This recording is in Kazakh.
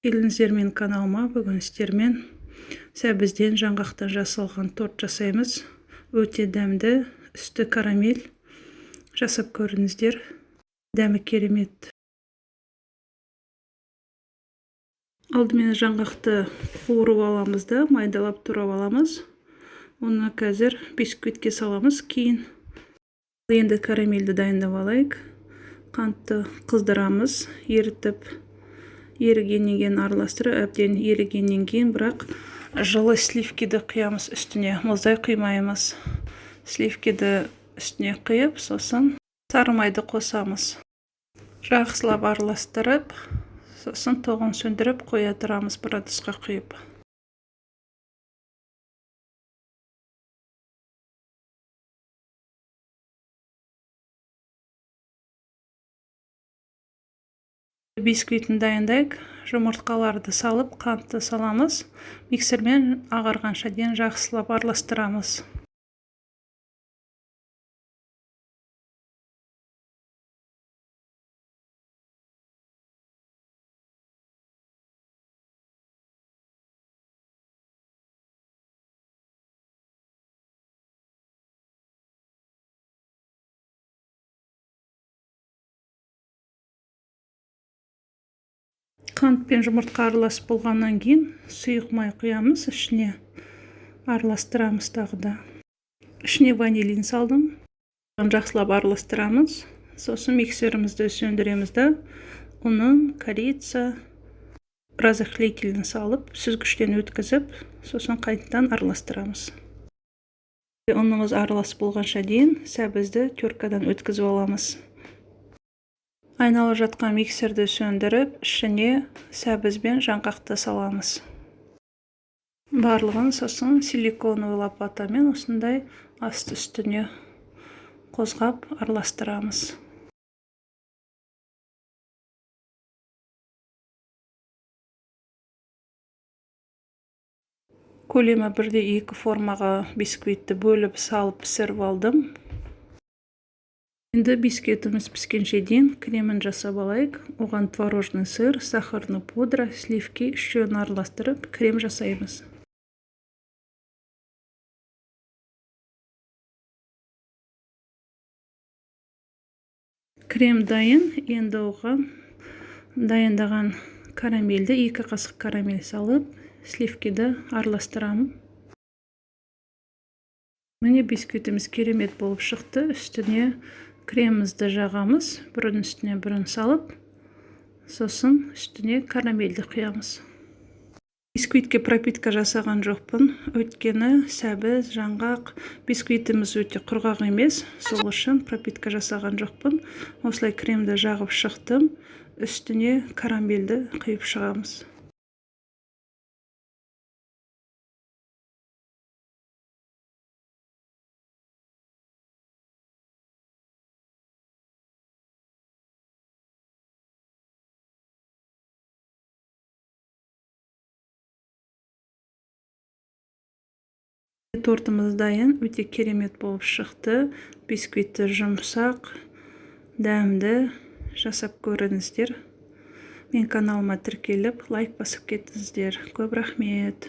Келдіңіздер менің каналыма. Бүгін сіздермен сәбізден, жаңғақтан жасалған торт жасаймыз. Өте дәмді, үсті карамель. Жасап көріңіздер. Дәмі керемет. Алдымен жаңғақты қуырып аламыз да, майдалап турап аламыз. Оны қазір бисквитке саламыз кейін. Енді карамельді дайындап алайық. Қантты қыздырамыз, ерітіп, ерігеннен кейін араластырып, әбден ерігеннен кейін бірақ жылы сливкиді құямыз үстіне, мұздай құймаймыз. Сливкиді үстіне құйып, сосын сары майды қосамыз. Жақсылап араластырып, сосын тоғын сөндіріп қоя тұрамыз бір ыдысқа құйып. Бисквитін дайындайық. Жұмыртқаларды салып, қантты саламыз. Миксермен ағарғанша дейін жақсылап араластырамыз. Қант пен жұмыртқа араласып болғаннан кейін сұйық май құямыз, ішіне араластырамыз тағы да. Ішіне ванилин салдым. Жақсылап араластырамыз. Сосын миксерімізді сөндіреміз да, ұнын, корица, разрыхлителін салып, сүзгіштен өткізіп, сосын қайтадан араластырамыз. Ұнымыз араласып болғанша дейін сәбізді теркадан өткізіп аламыз. Айналып жатқан миксерді сөндіріп, ішіне сәбіз бен жаңғақты саламыз. Барлығын сосын силиконовый лопатамен осындай асты үстіне қозғап араластырамыз. Көлемі 1-2 формаға бисквитті бөліп салып пісіріп алдым. Енді бисквитіміз піскенше дейін кремін жасап алайық. Оған творожный сыр, сахарный пудра, сливки үшеуін араластырып крем жасаймыз. Крем дайын. Енді оған дайындаған карамельді, 2 қасық карамель салып, сливкиді араластырамын. Міне бисквитіміз керемет болып шықты. Үстіне кремімізді жағамыз, бірінің үстіне бірін салып, сосын үстіне карамельді құямыз. Бисквитке пропитка жасаған жоқпын, өйткені сәбіз, жаңғақ, бисквитіміз өте құрғақ емес, сол үшін пропитка жасаған жоқпын. Осылай кремді жағып шықтым, үстіне карамельді құйып шығамыз. Тортымыз дайын, өте керемет болып шықты. Бисквиті жұмсақ, дәмді, жасап көріңіздер. Мен каналыма тіркеліп, лайк басып кетіңіздер. Көп рахмет.